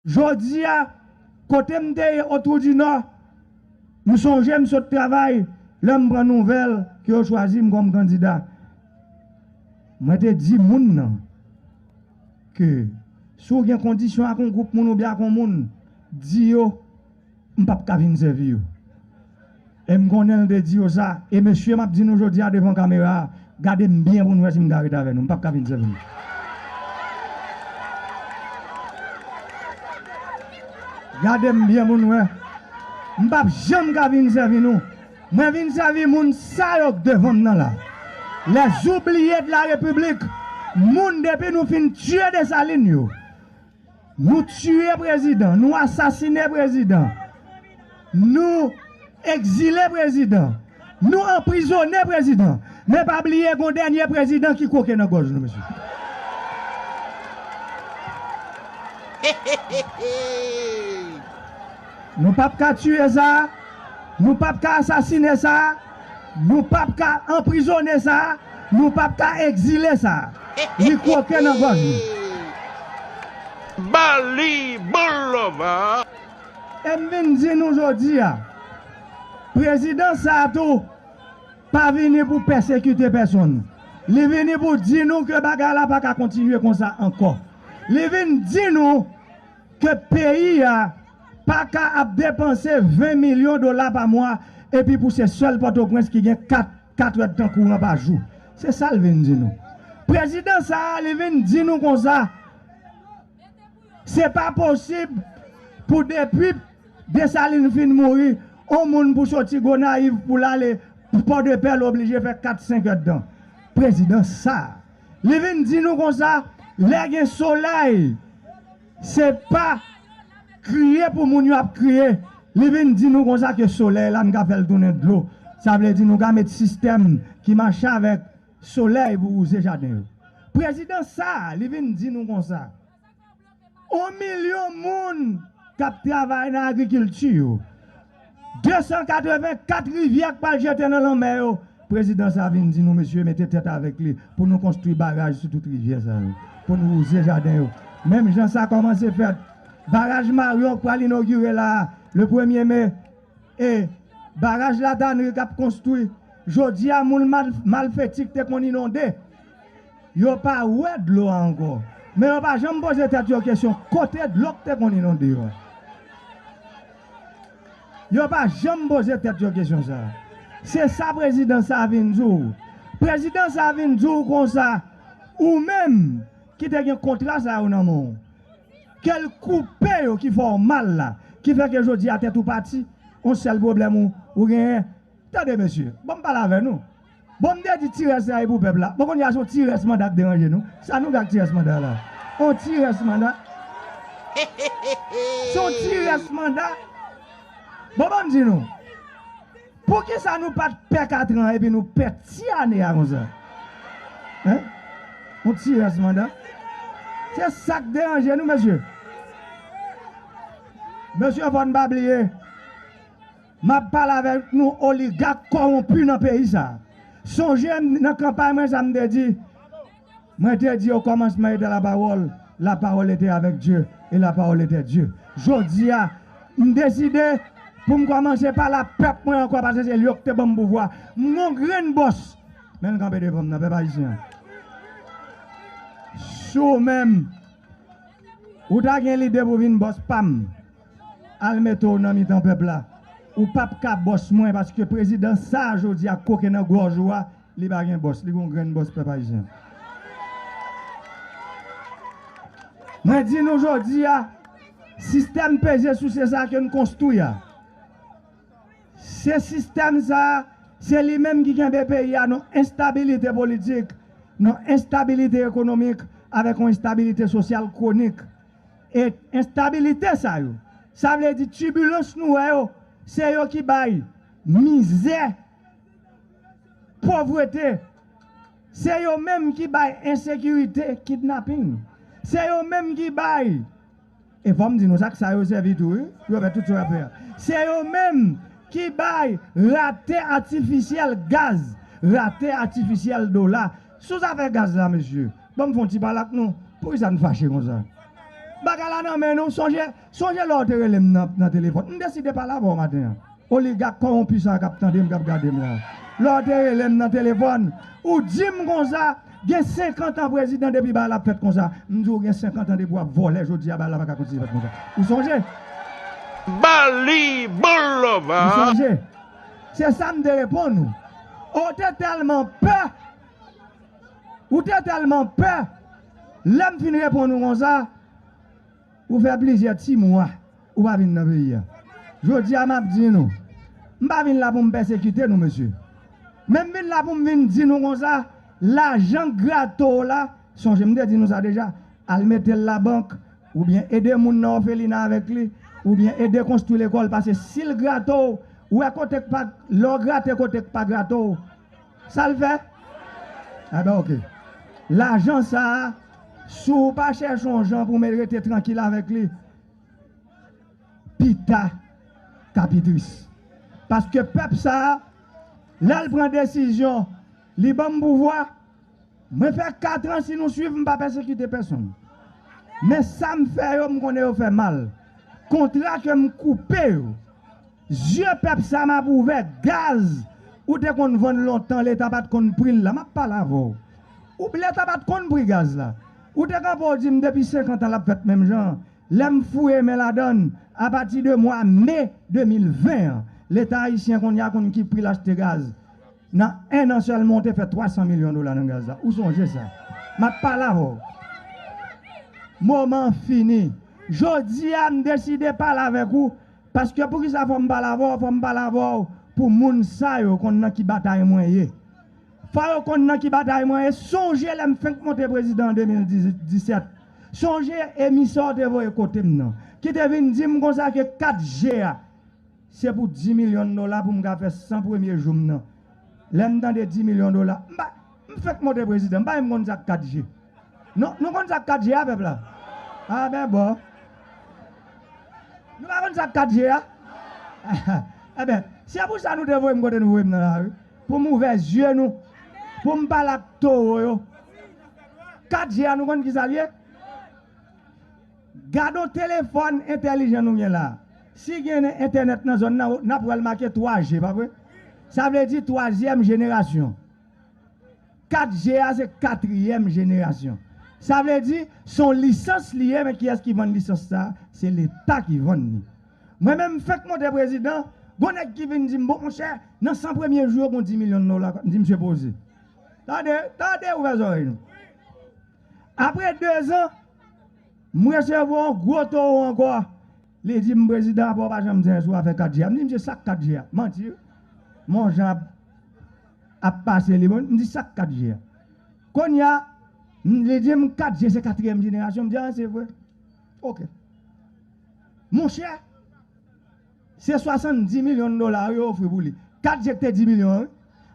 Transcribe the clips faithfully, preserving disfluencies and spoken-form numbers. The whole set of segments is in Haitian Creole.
Jodi a, kote m te ye Otwou di Nò, m sonje m sot travay, lè m pran nouvèl ke yo chwazi m kòm kandida. Mwen te di moun nan ke si w gen kondisyon ak yon gwoup moun oubyen ak yon moun, di yo m p ap ka vin sèvi yo. E m konnen l te di yo sa. E mesye, m ap di nou jodi a devan kamera a, gade m byen pou n wè si m ka ret avè nou. M p ap ka vin sèvi nou. Gade m byen pou n wè. M p ap janm ka vin sèvi nou. Mwen vin sèvi moun sa yo k devan m nan la. Les oubliés de la République. Moun depi nou fin tiye Desalin yo. Nou tiye prezidan, nou asasine prezidan, nou egzile prezidan, nou anprizone prezidan. Men pa bliye gon dènye prezidan ki kwoke nan gòj nou, mesye. Nou p ap ka tiye sa, nou p ap ka asasine sa, nou p ap ka anprizone sa, nou p ap ka egzile sa. Li kwoke nan gòj nou. Bali Boulevard. E m vin di nou jodi a, prezidan sa a tou pa vini pou pèsekite pèsonn. Li vini pou di nou ke bagay la pa ka kontinye konsa ankò. Li vin di nou ke peyi a pa ka ap depanse ven milyon dola pa mwa, epi pou se sèl Pòtoprens ki gen kat, kat èdtan kouran pa jou. Se sa l vin di nou. Prezidan sa a, li vin di nou konsa, se pa posib pou depi Desalin fin mouri, on moun pou soti Gonayiv pou l ale Pòdepè, l oblije fè kat, senk èdtan. Prezidan sa a, li vin di nou konsa, lè gen solèy, se pa kriye pou moun yo ap kriye. Li vin di nou konsa ke solèy la, n ka fè l tounen dlo. Sa vle di nou ka met sistèm ki mache avèk solèy pou wouze jaden yo. Prezidan sa a, li vin di nou konsa, on milyon moun k ap travay nan agrikilti yo. De san katrevenkat rivyè k pral jete nan lanmè yo. Prezidan sa a vin di nou, mesye, mete tèt avèk li pou nou konstwi baraj sou tout rivyè sa yo, pou nou wouze jaden yo. Menm jan sa kòmanse fèt, baraj Maryon k pral inogire la a, le premye me, e baraj Latanri k ap konstwi. Jodi a, moun mal, malfeti k te konn inonde, yo pa wè dlo a ankò. Men yo pa janm poze tèt yo kesyon kote dlo k te konn inonde yo a. Yo pa janm poze tèt yo kesyon sa a. Se sa prezidan sa a vin di w. Prezidan sa a vin di w konsa, ou menm ki te gen kontra sa yo nan men w, ke l koupe yo ki fè w mal la, ki fè ke jodi a tèt ou pati, yon sèl pwoblèm ou, ou genyen. Tande, mesye, ban m pale avè nou. Bon, m te di ti rès la e pou pèp la. Bon, kounye a se yon ti rès manda k deranje nou. Sa nou gen ak ti rès manda la? Yon ti rès manda. Se yon ti rès manda. Bon, ban m di nou. Poukisa nou pa t pè katran epi nou pè ti ane a konsa? Hein? Yon ti rès manda. Se sa k deranje nou, mesye. Mesye, fò n pa bliye. M ap pale avèk nou oligak kòwonpi nan peyi sa a. Sonje m nan kanpay mwen sa m te di, mwen te di, au commencement était la parole, la parole était avec Dieu, et la parole était Dieu. Jodi a, m deside pou m kòmanse pale ak pèp mwen ankò, paske se li yo ki te ban m pouvwa. M gon grenn bòs, men l kanpe devan m nan, pèp ayisyen an. Si w menm, ou ta gen lide pou vin bòs pa m, al mete w nan mitan pèp la. Ou p ap ka bòs mwen, paske prezidan sa a jodi a koke nan gòj ou a, li pa gen bòs, li gon grenn bòs, pèp ayisyen. Mwen di nou jodi a, sistèm peze souse sa a ke n konstwi a, se sistèm sa a, se li menm ki kenbe peyi a nan enstabilite politik, nan enstabilite ekonomik, avèk yon enstabilite sosyal kwonik. E enstabilite sa yo, sa vle di tibilans nou wè yo, se yo ki bay mizè, povrete. Se yo menm ki bay ensekirite, kidnaping. Se yo menm ki bay, e fò m di nou sa, sa yo sèvi tou, wi, pou yo fè tout sa yo ap fè a. Se yo menm ki bay rate atifisyèl gaz, rate atifisyèl dola. Sou zafè gaz la, mesye, ban m fè yon ti pale ak nou. Poukisa n fache konsa? Bagay la nan men nou, sonje, sonje lè w te rele m nan, nan telefòn. M deside pale avè w maten an. Oligak kòwonpi sa k ap tande m, k ap gade m la. Lè w te rele m nan telefòn, ou di m konsa, gen senkant an prezidan depi bagay la ap fèt konsa. M di w gen senkant an depi w ap vòlè, jodi a bagay la pa ka kontinye fèt konsa. Ou sonje? Bali Boulova. Ou sonje? Se sa m te reponn ou. Ou te tèlman pè. Ou te tèlman pè. Lè m fin reponn ou konsa, ou fè plizyè ti mwa ou pa vin nan peyi a. Jodi a, m ap di nou, m pa vin la pou m pèsekite nou, mesye. Men m vin la pou m vin di nou konsa, lajan grato w la, sonje m te di nou sa deja, al mete l labank, oubyen ede moun nan òfelina avèk li, oubyen ede konstwi lekòl, paske si l grato w, ou wè kote k pa, lè w grate kote k pa grato w, sa l fè? Enben, oke. Lajan sa a, si w pa chèche yon jan pou w met rete trankil avèk li, pita k ap pi tris. Paske pèp sa a, lè l pran desizyon, li ban m pouvwa, mwen fè kat an, si nou swiv, m pa pèsekite pèsonn. Men sa m fè yo, m konnen yo fè mal. Kontra ke m koupe yo, zye pèp sa m ap ouvè, gaz, ou te konn vann lontan, Leta pa t konn pri l la, m ap pale avè w. Ou, Leta pa t konn pri gaz la. Ou te kanpe, w di m depi senkant an l ap fèt menm jan an. Lè m foure men ladann, apati de mwa me de mil ven an, Leta ayisyen kounye a konn ki pri l achte gaz. Nan en an sèlman, w te fè twa san milyon dola nan gaz la. Ou sonje sa? M ap pale avè w. Moman an fini. Jodi a, m deside pale avèk ou. Paske poukisa fò m pale avè w? Fò m pale avè w pou moun sa yo konn nan ki batay mwen ye. Fò yo konn nan ki batay mwen ye. Sonje lè m fenk monte prezidan an de mil disèt. Sonje emisè w te voye kote m nan, ki te vin di m konsa ke kat G a, se pou dis milyon dola pou m ka fè san premye jou m nan. Lè m tande dis milyon dola, m pa, m fenk monte prezidan, m pa menm konn sa k kat G. Non, nou konn sa k kat G a, pèp la? A ben bon. Nou pa konn sa k kat G a? Eben, se pou sa nou te voye m kote nou voye m nan la, wi. Pou m ouvè zye nou. Pou m pale ak towo yo. Kat G a, nou konn ki sa l ye? Gade yon telefòn entèlijan nou gen la. Si gen entènèt nan zòn nan, n ap wè l make twa G, pa vre? Sa vle di twazyèm jenerasyon. Kat G a se katriyèm jenerasyon. Sa vle di, se yon lisans li ye, men kiyès ki vann lisans sa a? Se Leta ki vann li. Mwen menm, m fenk monte prezidan, gon nèg ki vin di m, bon, monchè, nan san premye jou yo, gon dis milyon dola. M di, misye poze. Tande, tande, ouvè zòrèy nou. Apre dezan, m resevwa yon gwo towo ankò. Li di m, prezidan, apa w pa janm di anyen sou afè kat G a? M di, misye, sa k kat G a? Manti, wi. Men yon jan ap, ap pase li, bon, m di, sa k kat G a? Kounye a, m, li di m, kat G se katriyèm jenerasyon. M di, a, se vre. Oke. Monchè, se swasanndis milyon dola yo ofri pou li. Kat G te dis milyon an, wi.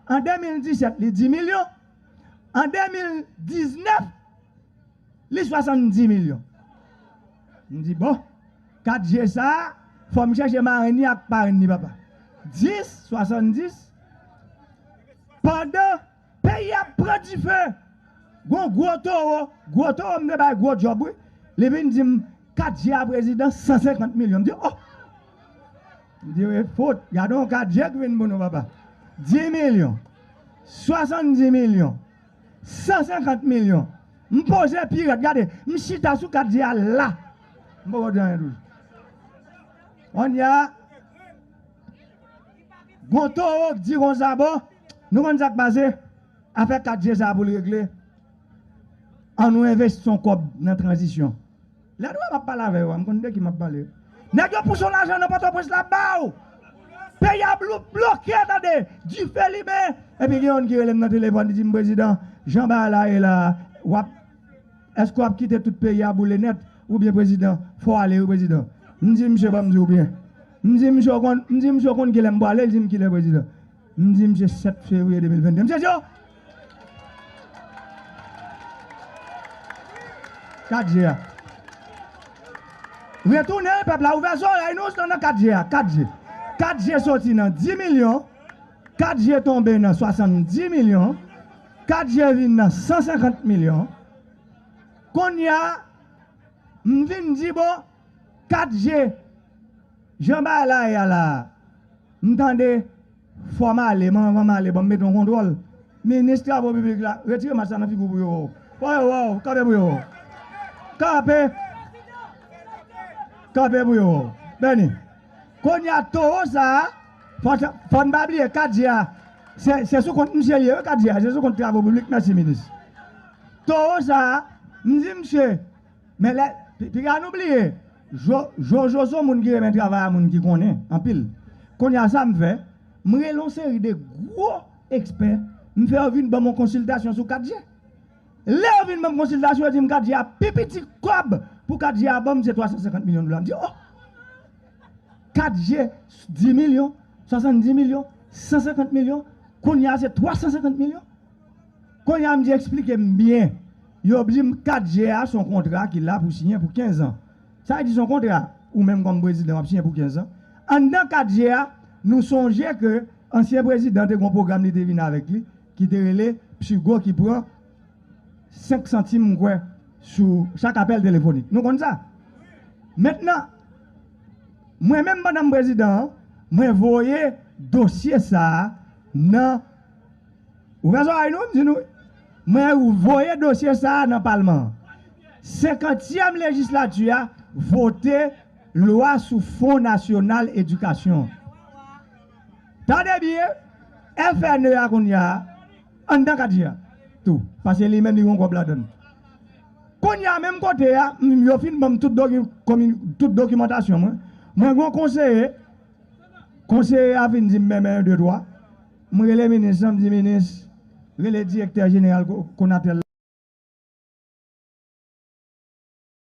An de mil disèt, li dis milyon. An de mil diznèf, li swasanndis milyon. M di, bon, kat G sa a, fò m chèche marenn li ak parenn li, papa. Dis, swasanndis, pandan peyi a ap pran dife, gon gwo towo, gwo towo m te bay gwo djòb, wi. Li vin di m, kat G a prezidan, san senkant milyon. M di, oh! M di, wi, fout, gade yon kat G ki vin pou nou, papa. Dis milyon, swasanndis milyon, san senkant milyon. M poze pi rèd, gade, m chita sou kat G a la. M poko di anyen toujou. Kounye a, gon towo k di konsa, bon, nou konn sa k pase? Afè kat G sa a pou l regle, ann nou envesti yon kòb nan tranzisyon. Lè nou wè m ap pale avè yo a, m konn de ki m ap pale. Nèg yo pouse yon lajan nan Pòtoprens la ba w. Peyi a blou-, bloke, tande, dife limen. Epi gen youn ki rele m nan telefòn, li di m, prezidan, jan bagay la ye la, w ap, èske w ap kite tout peyi a boule nèt? Oubyen prezidan, fò w ale wi, prezidan. M di misye, ban m di w byen. M di misye, w konn, m di misye, w konn kilè m pwale? Li di m kilè, prezidan. M di misye, sèt fevriye de mil venn de. Misye di, oh! Kat G a. Retounen, pèp la, ouvè zòrèy nou, se nan kat G a, kat G. Kat G soti nan dis milyon, kat G tonbe nan swasanndis milyon, kat G vin nan san senkant milyon. Kounye a, M vin di, bon, kat G, jan bagay la ye a la, m tande, fò m ale, men anvan m ale, ban m mete yon kontwòl. Minis Travo Piblik la, retire mask la nan figi w pou yo wè w. Fò yo wè w, kanpe pou yo wè w. Kanpe! Kanpe pou yo wè w. Bèni. Kounye a, towo sa a, fò, fò n pa bliye kat G a, se, se sou kont misye l ye, wi, kat G a, se sou kont Travo Piblik, mèsi, minis. Towo sa a, m di misye, men lè, pi-, piga nou bliye, Jo-, Jojo se yon moun ki renmen travay a moun ki konnen anpil. Kounye a, sa m fè, m rele yon seri de gwo ekspè, m fè yo vin ban m yon konsiltasyon sou kat G. Lè yo vin ban m konsiltasyon, yo di m kat G a pi piti kòb pou kat G a ban m se twa san senkant milyon dola. M di, oh! Kat G, dis milyon, swasanndis milyon, san senkant milyon, kounye a se twa san senkant milyon. Kounye a m di, eksplike m byen. Yo di m kat G a se yon kontra ki la pou siyen pou kenz an. Sa vle di se yon kontra, ou menm kòm prezidan w ap siyen pou kenz an. Anndan kat G a, nou sonje ke ansyen prezidan te gen yon pwogram li te vin avèk li, ki te rele Psigo ki pran senk santim, m kwè, sou chak apèl telefonik. Nou konn sa? Mentnan, mwen menm pandan m prezidan an, mwen voye dosye sa a nan, ouvè zòrèy nou, m di nou, mwen voye dosye sa a nan palman an. Senkantyèm lejislati a vote lwa sou Fon Nasyonal Edikasyon. Tande byen, F N E a kounye a, anndan kat G a tou, paske li menm li gen yon kòb ladan l. Kounye a, menm kote a, m, yo fin ban m tout doki-, komi-, tout dokimantasyon mwen. Mwen gen yon konseye, konseye a vin di m, men, men, de, twa. M rele minis lan, m di, minis, rele direktè jeneral Ko-, Konatel la.